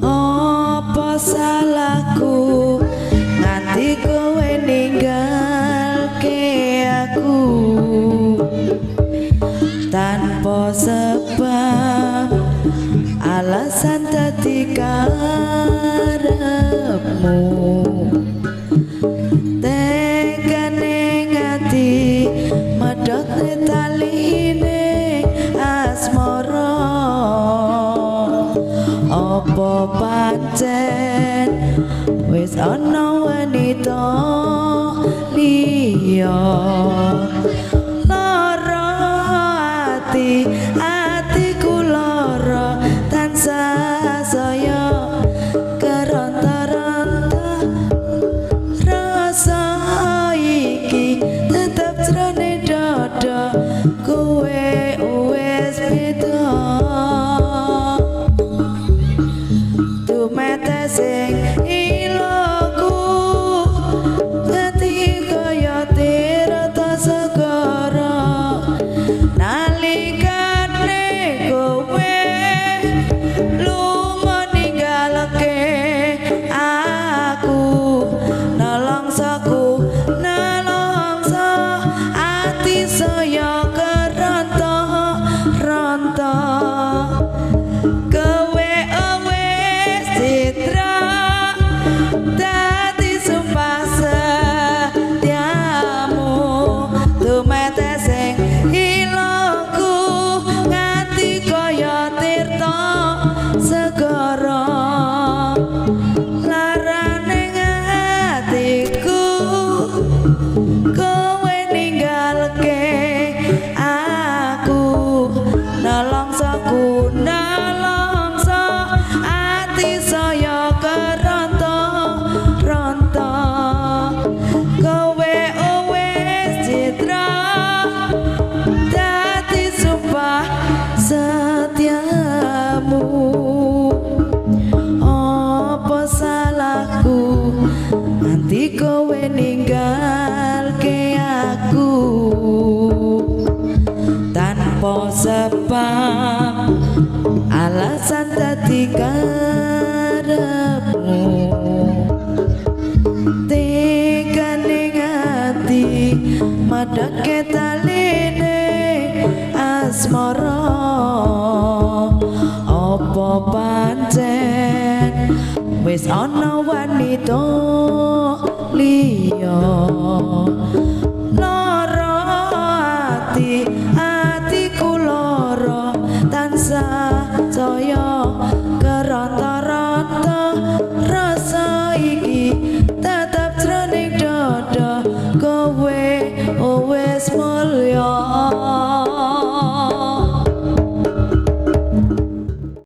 Apa salahku nganti kowe ninggalke aku tanpa sebab alasan dadi karepmu, tegane ati medhot taline asmara. Apa pancen wis ana wanita liya? Lara ati, atiku lara tansah saya keronta-ronta. Rasa iki tetep jroning dada, kowe wis beda. Tumete sing iloku nganti kaya tirta segara nalikane kowe lunga ninggalke aku. Nelongsoku nelongso, ati saya keronta-ronta. Kowe wis citra dadi sumpah setiamu, tumete sing iloku nganti kaya tirta segara. Larane atiku kowe ninggalke aku, nelongsoku nelongso, ati saya keronta-ronta. Kowe wis citra dadi sumpah setiamu. Apa salahku nganti kowe ninggalke aku tanpa sebab alasan dadi karepmu, tegane ati madake taline asmara. Apa pancen wis ana wanita liya? Lara ati, atiku lara tansah saya keronta-ronta. Rasa iki tetep jroning dada, kowe wis mulya.